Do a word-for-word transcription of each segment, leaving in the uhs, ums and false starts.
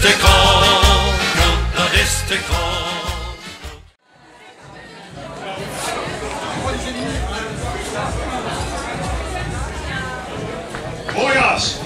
Te koud, dat is te koud. Hoor gas!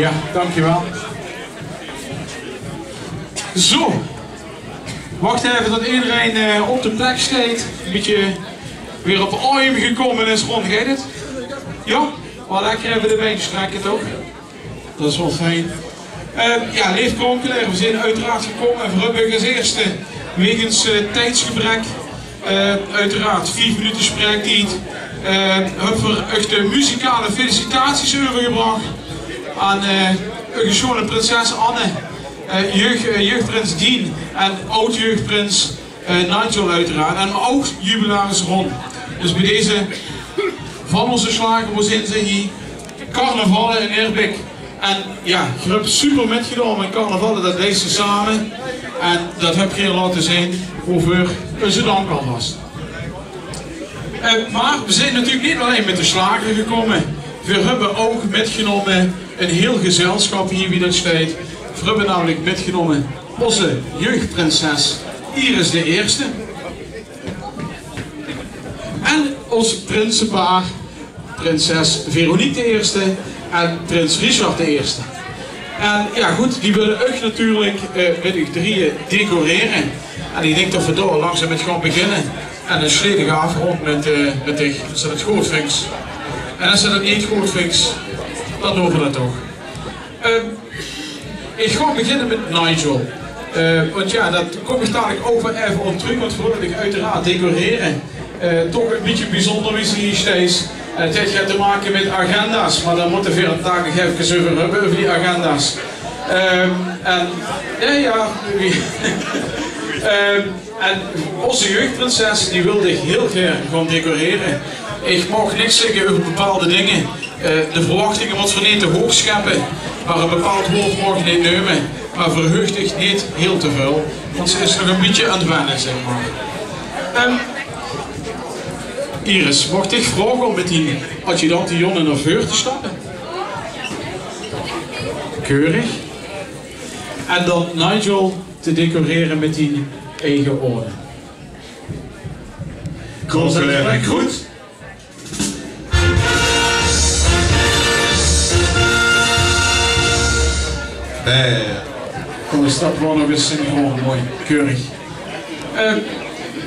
Ja, dankjewel. Zo. Wach effe tot ederein eh, op de plek steit. Ein bietje weer op aem gekómme is, Ron, geit 't? Ja? Waal lekker effe de bein strekke, toch? Dat is waal fijn. Eh, ja, leef Kronkelere, veer zeen oeteraard gekómme en veer höbbe es ierste, wegens eh, tiedsgebrek, eh, oeteraard vief minute spraektied, eh, höbbe veer uch de muzikale felicitaties euvergebrach aan eh, uch sjoon prinses Anne, eh, jeug, eh, jeugprins Dean en aod-jeugprins eh, Nigel oeteraard. En aod-jubilaris Ron. Dus bie deze van ózze sjlager, wo zeen ze hie? Carnavalle in Eerbeek. En ja, geer höb super mitgedaon mit carnavalle, dat deis se same. En dat höb geer laote zeen, woeveur ózze dank alvas. Eh, mer veer zeen natuurlik neet allein mit de sjlager gekómme. Veer höbbe ouch mitgenómme ein hieël gezelsjap hie, wie dat steit. Veer höbbe namelik mitgenómme ózze jeugprinses Iris de Eerste. En ós prinsepaar, prinses Veronique de Eerste en prins Richard de Eerste. En jao, good, die wille uch natuurlik, eh, mit uch drieje decorere. En ich dink det v'r dao langzaam mit gaon beginne. En ein sledige aafrónd mit, eh, mit dich, es se det good vinjs. En es se det neet good vinjs, dan doon v'r det toch. Ehm, ich gaon beginne mit Nigel. Eh, want jao, dao kóm ich dalik ouch waal effe op trök, want veurdet ich oeteraard decorere, eh, toch ein bietje bezunjer wie se hie steis. En 't haet get te make mit agenda's, mer dao mótte veer 't dalik nog efkes euver höbbe, euver die agenda's. Ehm, en, jao, jao, wie, ehm, En ózze jeugdprinses, die wil dich hiel gaer gaon decorere. Ich maag niks zègke euver bepaalde dinger. Eh, de verwachtinge mót v'r neet te hoog sjeppe, mer ein bepaald woord maag ich neet neume. Mer verheug dich neet hiel te väöl, want ze is nog ein bietje aan 't wenne, zègk mer. Ehm, Iris, maag ich dich vraoge óm mit dien adjudante Jonne nao veur te stappe? Keurig. En dan Nigel te decorere mit dien eige orde. Kóm, kleur en groet. Eh. Kóm, is det waal nog ins synchroon, mooi, keurig. Eh,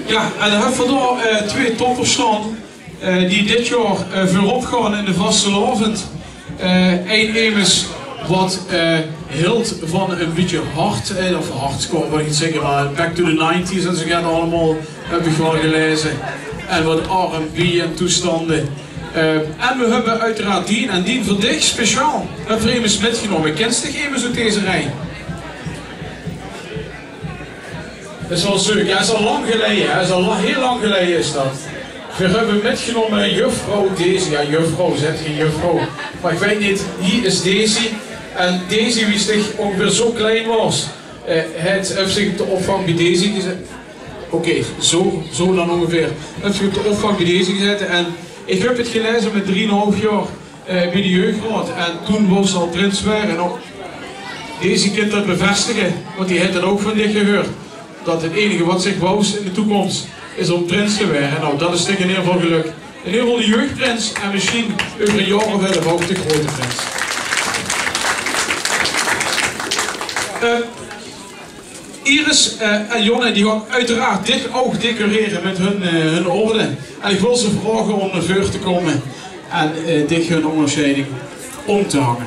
jao, en dan höbbe v'r dao, eh, twee toppers staon. Eh, die dit jaor, eh, veurop gaon in de vastelaovend. Eh, ein emes wat, eh, hilt van ein bietje hard, eh, of hardcore, wil ich neet zègke, mer back to the nineties en zoe get allemaol, höb ich waal gelaeze. En wat R en B en toestande. Eh, en v'r höbbe oeteraard dien, en dien veur dich speciaal. Höbbe v'r emes mitgenómme. Kins dich emes oet deze rij? Is waal zeuk. Jao, is al lang geleje, hè. Is al la-, hiel lang geleje is det. Veer höbbe mitgenómme juffrouw Daisy. Jao, juffrouw, zeet gein juffrouw. Mer ich weit neet, hie is Daisy. En Daisy, wie se óngeveer zoe klein waors, eh, haet, haet zich op de opvang bie Daisy gezaete. Oké, zoe, zoe dan óngeveer. Haet zich op de opvang bie Daisy gezaete. En ich höb 't gelaeze mit drieënhalf jaor eh, bie de jeugdraod. En toen wous ze al prins waere. En ouch Daisy kint det bevestige, want die haet det ouch van dich gehuurd. Det 't einige wat zich wous in de toekóms is óm prins te waere. Nou, det is dich in eder geval gelök. In eder geval de jeugdprins en mesjien euver ein jaor of elf ouch de groeate prins. Eh, Iris, eh, en Jonne, die gaon oeteraard dich ouch decorere mit hun, eh, hun orde. En ich wil ze vraoge óm nao veur te kómme en, eh, dich hun óngersjeiding óm te hange.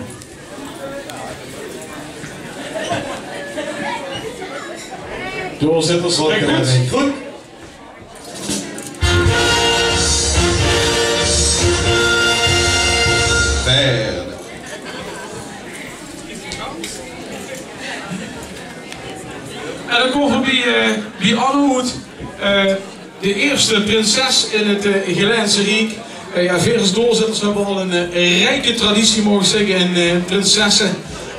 Doorzitters, good. Fijn. En dan kómme v'r bie, eh, bie Anne oet, eh, de ierste prinses in 't, eh, Gelaense Riek. Eh, jao, veer es doorzitters höbbe al ein, eh, rieke traditie, maag ich zègke, in, eh, prinsesse.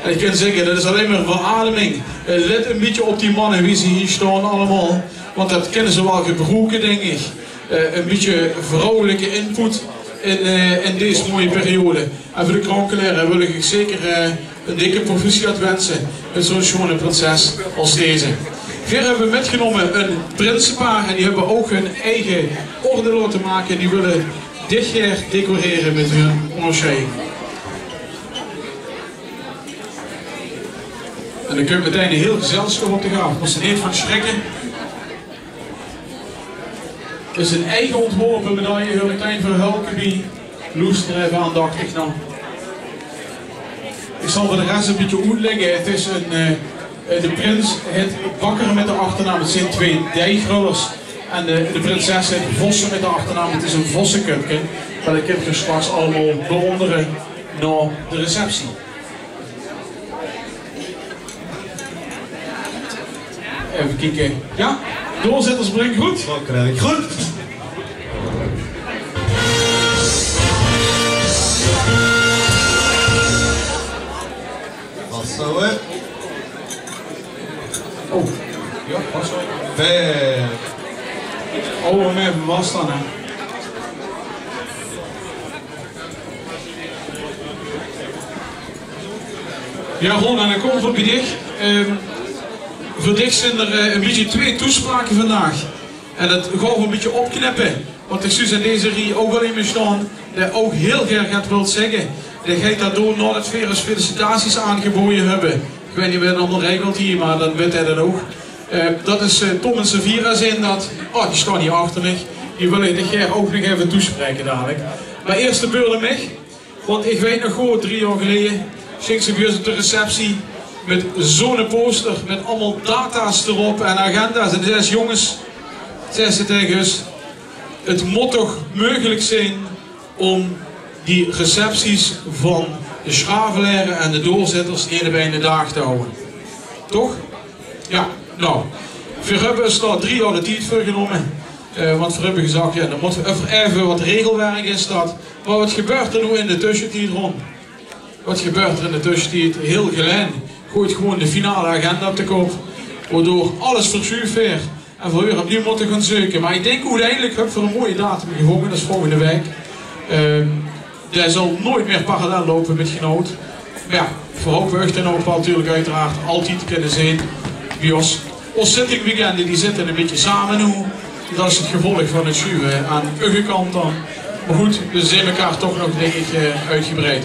En ich kin zègke, det is allein mer verademing. Eh, let ein bietje op die manne, wie ze hie staon allemaol. Want det kinne ze waal gebroeke, dink ich. Eh, ein bietje vrouwelike input in, eh, in dees mooie periode. En veur de Krankelere wil ich uch zeker, eh, ein dikke proficiat winse mit zoe'n sjoon prinses es deze. Veer höbbe mitgenómme ein prinsepaar en die höbbe ouch hun eige orde laote make. Die wille dich gaer decorere mit hun óngersjeiding. En dan kump metein ein hiel gezelsjap op dich aaf. Mós se neet van sjrikke. Is ein eige óntworpe medaille, huurt metein veur Hulkeby. Loester effe aandachtig nao. Ich zal veur de res ein bietje oetlègke. 't Is ein, eh, de prins haet Bakker mit de achternaam. 't Zeen twee deigrullers. En de, de prinses haet Vossen mit de achternaam. 't Is ein vossekupke. Mer det kint geer straks allemaol bewóndere nao de receptie. Effe kieke. Jao, doorzitters, breng groet. Dank u wel, groet. Vasthouden. Oh, jao, vasthouden. Fijn. Hou 'm effe vas dan, hè. Jao, Ron, en dan kómme v'r bie dich. Ehm, veur dich zeen d'r, eh, ein bietje twee toespraoke vandaag. En det gaon v'r ein bietje opknippe. Want ich zuus in deze rie ouch al emes sjtaon, dae ouch hiel gaer get wilt zègke. Dae geit dat doon naodet veer us felicitaties aangeboje höbbe. Ich weit neet wie det allemaol regelt hie, mer dan weit hae det ouch. Eh, dat is, eh, Tom en Savira zeen dat. Oh, die sjtaon hie achter mich. Die wille ich gaer ouch nog effe toespraeke dalik. Mer ieërs de beurt aan mich. Want ich weit nog good, drie jaor geleje sjóng ze bie us op de receptie mit zoe'ne poster, mit allemaol data's d'rop en agenda's. En ze zag: "Jónges," zag ze taenge us, "het mót toch meugelik zeen óm die recepties van de Sjravelaire en de Doorzitters neet op eine daag te hawwe." Toch? Jao, noe. Veer höbbe us dao drie jaor de tied veur genómme. Eh, want veer höbbe gezag, jao, dan mótte veer effe, effe wat regelwerk is dat. Mer wat gebeurt d'r noe in de tössetied, Ron? Wat gebeurt d'r in de tössetied? Hiel Gelaen goeit gewoen de finale agenda op de kop, waodoor alles versjuuf weer en veer weer opnuuj mótte gaon zeuke. Mer ich dink, oeteindelik höbbe veer ein moeie datum gevónje, dat is volgende waek. Ehm, dae zal noeats mieë parallel loupe mit Genót. Mer jao, veer hope uch dan ouch waal natuurlik oeteraard altied te kinne zeen bie ós. Ós zittingweekende, die zitte ein bietje same noe. Dat is het gevolg van het sjuve aan eur kant dan. Mer good, veer zeen mekaar toch nog, dink ich, eh, oetgebreid.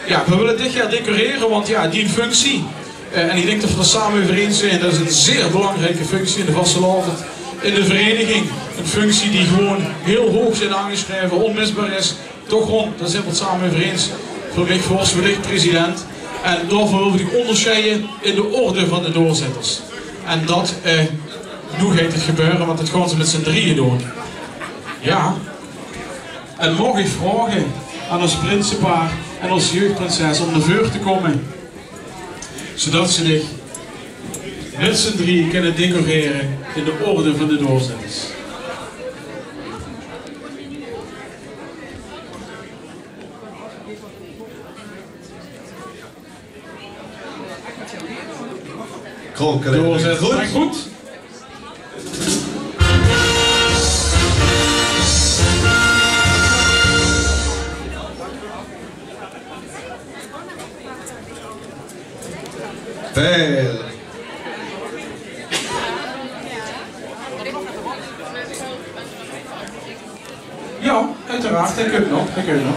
Jao, veer wille dit jaor decorere, want jao, die functie, eh, en ich dink dat veer 't d'r same euver eins zeen, dat is ein zeer belangrieke functie in de vastelaovend, in de vereiniging. Ein functie die gewoen hiel hoog zit aangesjreve, ónmisbaar is. Toch, Ron, dao zeen veer 't same euver eins. Veur mich vors, veur dich president. En daoveur wille veer dich óngersjeie in de orde van de Doorzitters. En dat, eh, noe geit het gebeure, want dat gaon ze mit zien drieje doon. Jao. En maag ich vraoge aan ós prinsepaar en ós jeugdprinses óm nao veur te kómme, zoedat ze dich mit zien drieje kinne decorere in de orde van de Doorzitters. Kronkele. Doorzitters, good. Veer. Jao, oeteraard, det kump nog, det kump nog.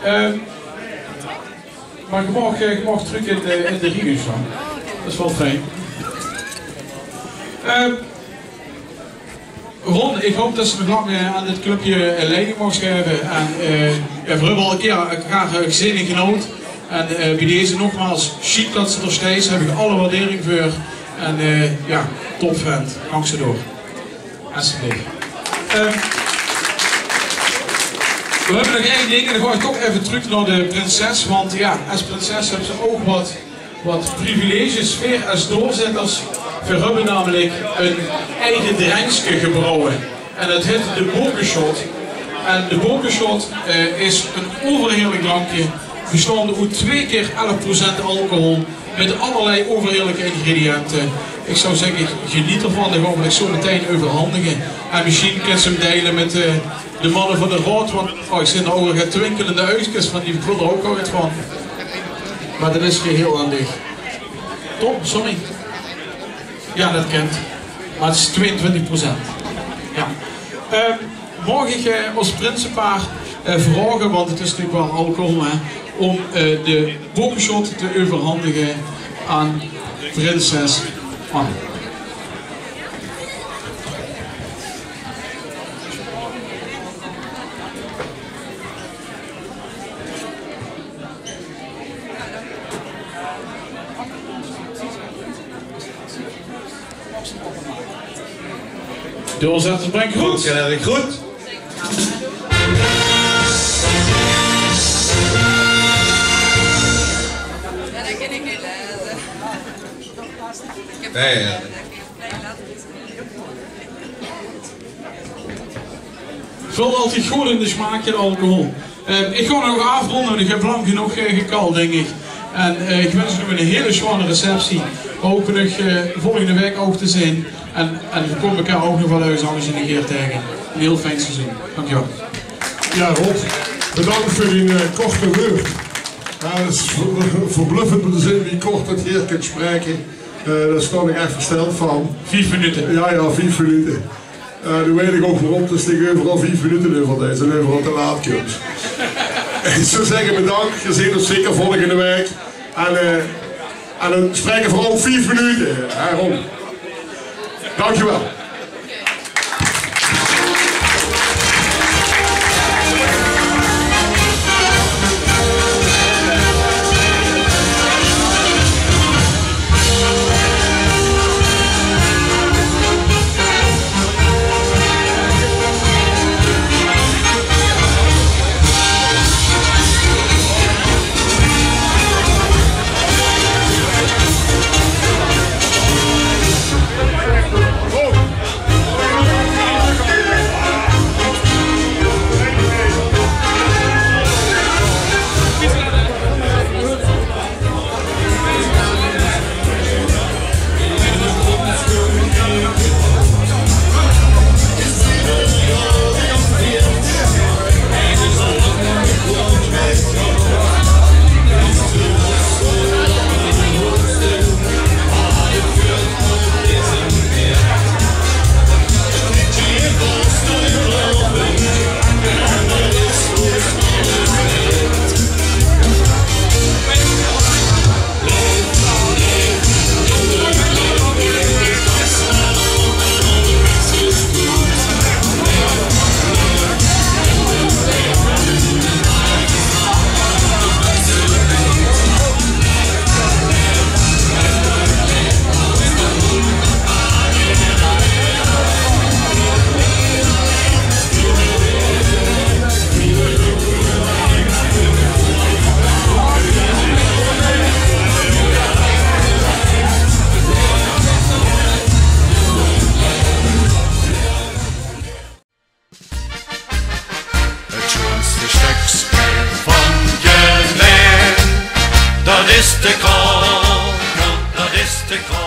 Ehm, mer geer maag, eh, geer maag trök in de, in de rie gaon sjtaon. Det is waal fijn. Ehm, Ron, ich haop det se nog lang, eh, aan dit clubje, eh, leiding moogs gaeve. En, eh, jao, veer höbbe al ein kier, eh, elkaar, eh, gezeen in Genót. En, eh, bie deze nogmaals, sjiek det se d'r steis, höb ich alle waardering veur. En, eh, jao, topvent, gank zoe door. Alsjeblieft. Ehm, veer höbbe nog ein ding, en dan gaon ich toch effe trök nao de prinses, want jao, es prinses höbs se ouch wat, wat privileges. Veer es Doorzitters, veer höbbe namelik ein eige drenkske gebrouwe. En det hit de Bokesjot. En de Bokesjot, eh, is ein euverheerlik drenkske, bestaonde oet twee kier elf procent alcohol. Mit allerlei euverheerlike ingrediënte. Ich zou zègke, geneet d'rvan, dan gaon v'r 't zoe metein euverhandige. En mesjien kins se 'm deile mit, eh, de manne van de raod, want, oh, ich zeen dao ouch get twinkelende ougskes van, die wille d'r ouch waal get van. Mer det is geheel aan dich. Tom, sorry. Jao, det kint. Mer 't is twieëntwintig procent. Jao. Ehm, Maag ich, eh, ós prinsepaar, eh, vraoge, want 't is natuurlik waal alcohol, hè, óm, eh, de Bokesjot te euverhandige aan prinses Anne. Doorzitters, breng groet. Good, jao, groet. Nae, jao. Vèlt altied good in de smaak, det alcohol. Eh, ich gaon nog aafrónde, want ich höb lang genóg, eh, gekald, dink ich. En, eh, ich wins uch nog ein hele sjoeane receptie. V'r hope uch, eh, volgende waek ouch te zeen. En, en v'r kómme elkaar ouch nog waal örges angers in de geer taenge. Ein hiel fijn seizoen. Dankjewel. Jao, Rob, bedank veur dien, eh, korte wäörd. Jao, det is ver-, verbluffend óm te zeen wie kort det geer kint spraeke. Eh, dao sjtaon ich ech versteld van. Vief minute. Jao, jao, vief minute. Eh, noe weit ich ouch waorom, dus ich euveral vief minute euver deis en euveral te laat kump. Ich zou zègke bedank, geer zeet ós zeker volgende waek. En, eh, en dan spraeke v'r ouch vief minute, hè, Ron? Dankjewel. Het sjoenste stökske van Jemèn, dat is de kroon, dat is de kroon.